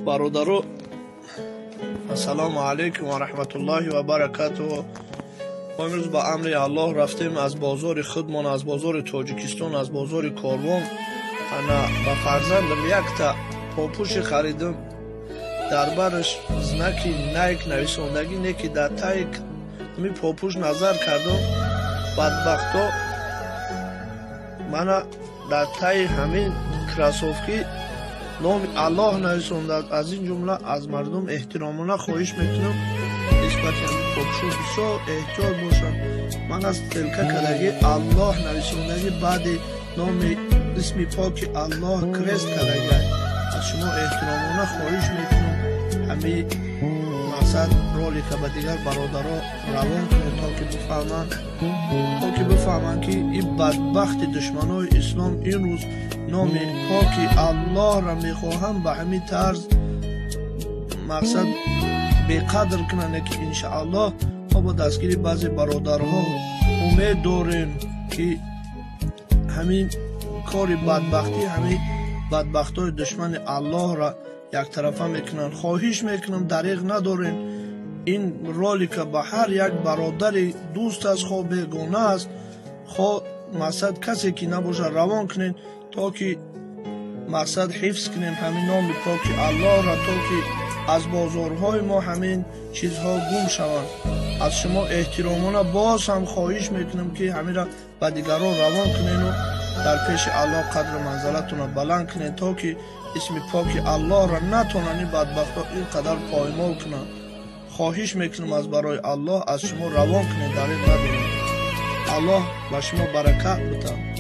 Бародаро, ассалому алайкум ва раҳматуллоҳи ва баракатуҳ. Мо имрӯз ба амри Аллоҳ рафтем аз бозори худмон, аз бозори Тоҷикистон, аз бозори Корвон. Ана ба фарзандам якта попуши харидам, дар бараш знаки Найк нависондагӣ, не ки дар таи ҳамин попуш назар кардам, бадбахто мана дар таи ҳамин кроссовки номи Аллоҳ нависондааст. Аз ин ҷумла аз мардум эҳтиромона хоҳиш мекунам, нисбати ҳамин попушо бисёр эҳтиёт бошанд. Ман аз стрелка кардагӣ Аллоҳ нависондагӣ, баъди номи исми поки Аллоҳ крест кардагӣ. Аз шумо эҳтиромона хоҳиш мекунам, ҳамин мақсад ролика ба дигар бародаро равон кунед, то ки бифаҳманд, ки ин бадбахти душманои ислом ин рӯз номи поки Аллоҳро мехоҳам ба ҳамин тарз мақсад беқадр кунанд, ки иншааллоҳ мо бо дастгири баъзе бародарҳо умед дорем, ки ҳамин кори бадбахтӣ, ҳамин бадбахтҳои душмани Аллоҳро яктарафа мекунанд. Хоҳиш мекунам, дареғ надорем, ин ролика ба ҳар як бародари дӯст аст, хо бегона аст, хо мақсад касе ки набошад, равон кунед, то ки мақсад ҳифз кунем ҳамин номи поки Аллоҳро, то ки аз бозорҳои мо ҳамин чизҳо гум шаванд. Аз шумо эҳтиромона боз ҳам хоҳиш мекунам, ки ҳаминро ба дигарон равон кунену дар пеши Аллоҳ қадру манзалатонро баланд кунед, то ки исми поки Аллоҳро натонанд ин бадбахтҳо ин қадар поймол кунанд. Хоҳиш мекунам, аз барои Аллоҳ аз шумо равон кунед, дареғ надоред. Аллоҳ ба шумо баракат бидиҳад.